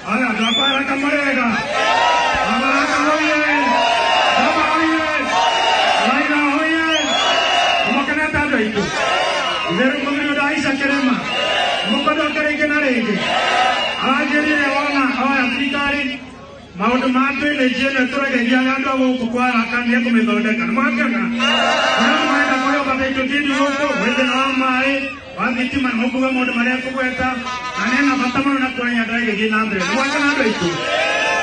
Haya, twapara kamurega. Abaraka hoye. Baba hoye. Raila hoye. Mukenete andũ aitũ. Itherũ mũthuri ndaica kĩrĩma. Mũkũndoke rĩngĩ na rĩngĩ. Aranjĩrire wona oya thirikari maũndũ ma drainage ĩno tũrageria andũ a gũkũ kwa haraka nĩ ekũmĩthondeka. Nĩ mwakena? Arĩa marenda kũrĩo bata tindi gũkũ gwĩ thĩna wa maĩ wa thitima nĩ mũkuga maũndũ marĩa ekũgweta na nena bata mũno na kuona Nyandarua ĩgĩthiĩ na mbere. Nĩ mwakena andũ aitũ?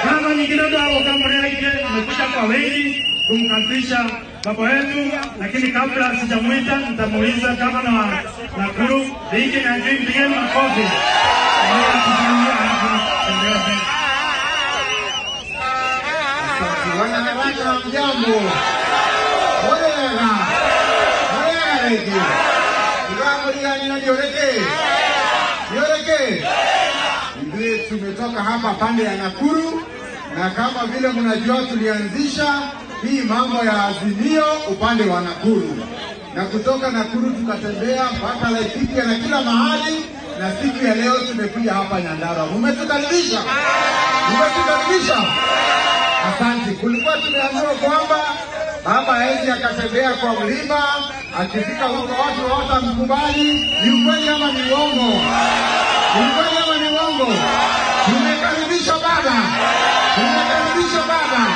Kama nyingine ndo hapo kama mnaike mmekuja kwa wengi kumkaribisha baba wetu, lakini kabla sijamuita nitamuuliza kama na Nakuru Ringi na Dream, pigeni makofi. Wanaharaka mjambo. Murega. Murega rĩngĩ. Ndiramũrirania na nĩũrĩkĩ? Nĩũrĩkĩ? Ithuĩ tumetoka hapa pande ya Nakuru na kama vile mnajua tulianzisha hii mambo ya Azimio upande wa Nakuru. Na kutoka Nakuru tukatembea mpaka Laikipia na kila mahali, na siku ya leo tumekuja hapa Nyandarua. Mmetukaribisha? Mmetukaribisha? Asante. Kulikuwa tumeambiwa kwamba baba hawezi akatembea kwa mlima, akifika huko watu hawatamkubali. Ni ukweli ama ni uongo? Ni ukweli ama ni uongo? Tumekaribisha baba. Tumekaribisha baba.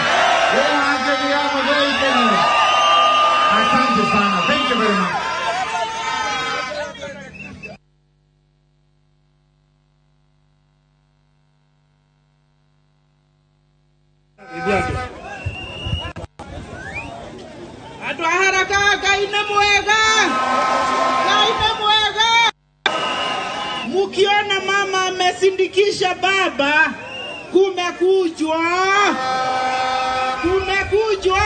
Asante sana. Thank you very much. Andũ a haraka Ngai nĩ mwega. Ngai nĩ mwega. Mukiona mama amesindikisha baba, kumekujwa. Kumekujwa.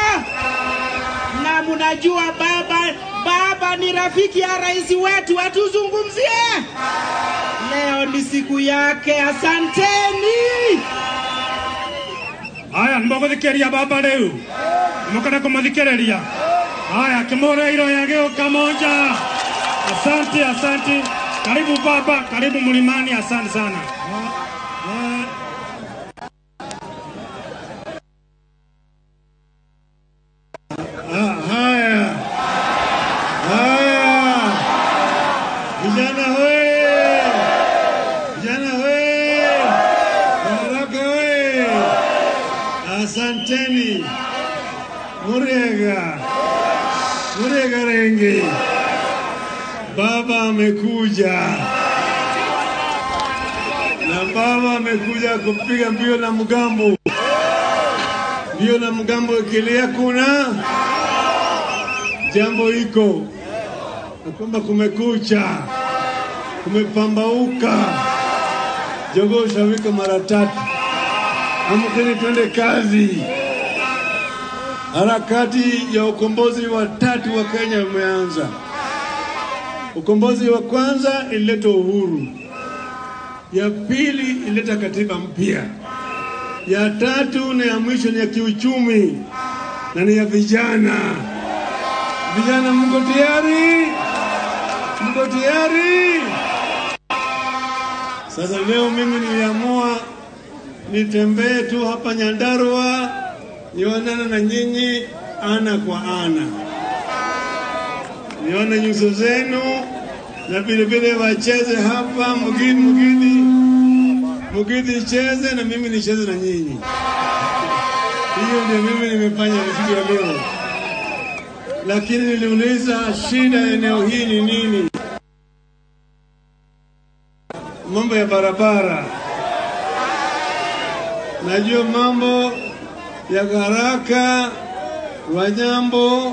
Na munajua baba ni rafiki ya rais wetu, atuzungumzie. Leo ni siku yake, asanteni. Haya, nimũgũthikĩrĩria baba rĩu. Nimũkenda kũmũthikĩrĩria. Haya, kĩmũre iro ya gĩũka moja. Asante, asante. Karibu baba, karibu mlimani, asante sana. Haya. Haya. Vijana hoye. Vijana hoye. Baraka hoye. Asanteni. Murega. Murega rengi. Baba amekuja. Na baba amekuja kupiga mbio na mgambo. Mbio na mgambo ikilia kuna jambo iko. Na kwamba kumekucha. Kumepambauka. Jogoo shawika mara tatu. Amkeni twende kazi. Harakati ya ukombozi wa tatu wa Kenya umeanza. Ukombozi wa kwanza ilileta uhuru. Ya pili ilileta katiba mpya. Ya tatu na ya mwisho ni ya kiuchumi na ni ya vijana. Vijana mko tayari? Mko tayari? Sasa leo mimi niliamua nitembee tu hapa Nyandarua, nionane na nyinyi ana kwa ana. Nione nyuso zenu na vile vile wacheze hapa Mugithi cheze na mimi nicheze na nyinyi. Hiyo ndio mimi nimefanya siku ya leo. Lakini niliuliza shida eneo hii ni nini? Mambo ya barabara. Najua mambo ya Garaka, Wanyambo,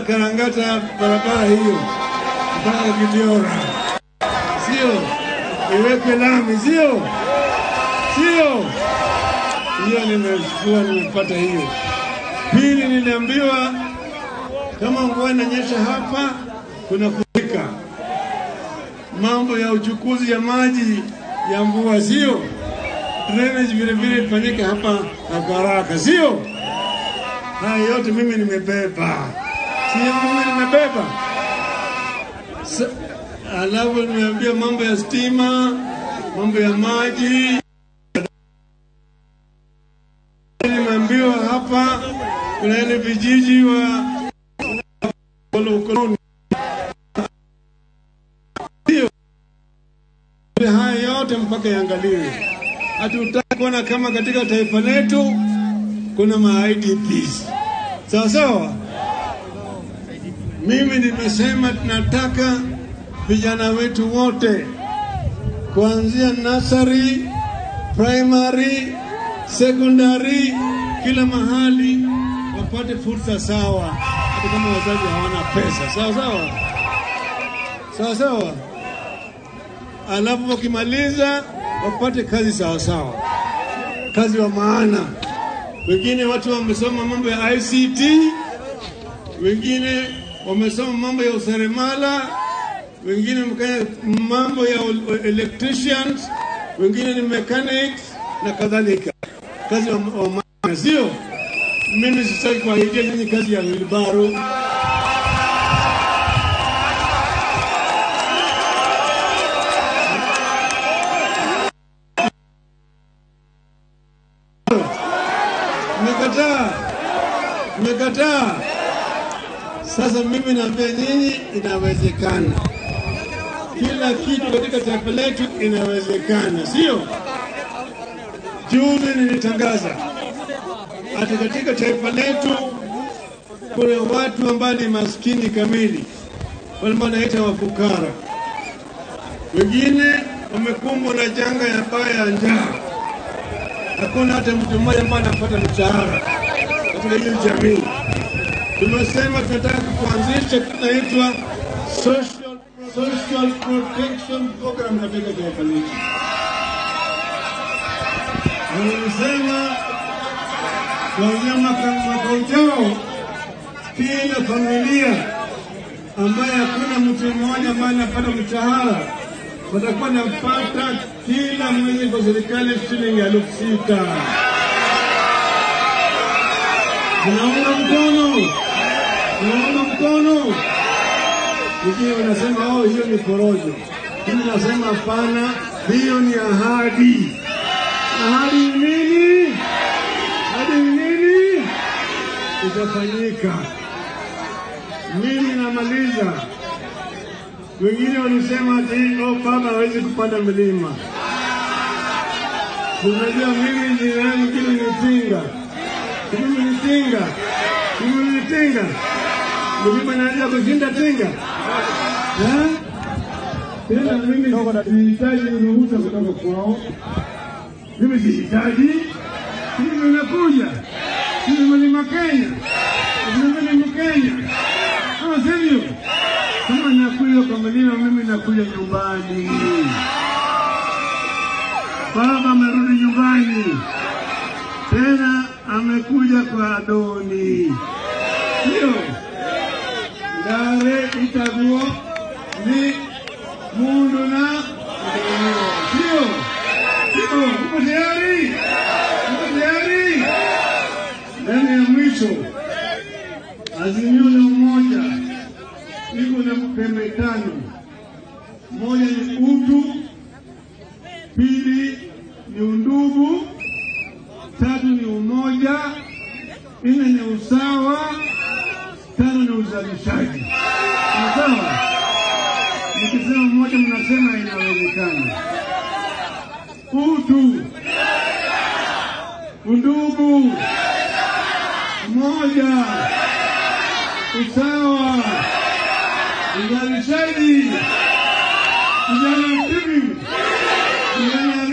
Karangata, barabara hiyo mpaka Kitiora. Sio iwekwe lami, sio? Sio. Hiyo nimechukua, nimepata hiyo. Pili, niliambiwa kama mvua inanyesha hapa kuna furika. Mambo ya uchukuzi ya maji ya mvua, sio? Drainage vile vile ifanyike hapa na Garaka, sio? Haya yote mimi nimebeba. Sio mimi nimebeba. Alafu nimeambia mambo ya stima, Mambo ya maji nimeambiwa hapa kuna ile vijiji wa ukoloni. Haya yote mpaka yaangaliwe. Hatutaki kuona kama katika taifa letu kuna ma IDPs. Sawa sawa? Mimi nimesema tunataka vijana wetu wote kuanzia nursery, primary, secondary, kila mahali wapate fursa sawa, hata kama wazazi hawana pesa. Sawa sawa? Sawa sawa? Alafu wakimaliza wapate kazi sawa sawa, kazi wa maana. Wengine watu wamesoma mambo ya ICT, wengine wamesoma mambo ya useremala, wengine mambo ya electricians, wengine ni mechanics na kadhalika. Kazi wa maana, sio? Mimi sitaki kuahidia nyinyi kazi ya wheelbarrow. Nimekataa. Sasa mimi naambia nyinyi inawezekana. Kila kitu katika taifa letu inawezekana, sio? Juzi nilitangaza hata katika taifa letu kuna watu ambao ni maskini kamili, wale wanaita wafukara. Wengine wamekumbwa na janga ya baya ya njaa. Hakuna hata mtu mmoja ambaye anapata mshahara katika hiyo jamii. Tumesema tunataka kuanzisha kinaitwa Social Protection Program katika taifa letu. Nimesema kuanzia mwaka ujao kila familia ambaye hakuna mtu mmoja ambaye anapata mshahara watakuwa wanapata kila mwezi kwa serikali shilingi 6,000. Tunaunga mkono, tunaunga mkono. Wengine wanasema oh, hiyo ni porojo. Mimi nasema hapana, hiyo ni ahadi. Ahadi nini? Ahadi nini? Itafanyika. Mimi namaliza. Wengine walisema ati oh, baba hawezi kupanda milima. Unajua mimi ni nani? Kile ni tinga. Mimi ni tinga. Mimi ni tinga. Mimi naweza kushinda tinga. Eh? Tena mimi sihitaji ruhusa kutoka kwao. Mimi sihitaji. Mimi nakuja. Mimi ni Mkenya. Mimi ni Mkenya. Kama sivyo, kama nakuja kwa mlima, mimi nakuja nyumbani. Baba amerudi nyumbani. Tena amekuja kwa Adoni. Ndio. Ndare itakuwa ni mundu na ndio. Ndio, uko tayari? Uko tayari? Ndani ya mwisho Azimio la Umoja iko na pembe tano. Moja ni utu, pili ni undugu, tatu ni umoja, nne ni usawa, tano ni uzalishaji. Sawa? Nikisema mmoja mnasema inawezekana. Utu, undugu, umoja, usawa, uzalishaji. Vijana timu, vijana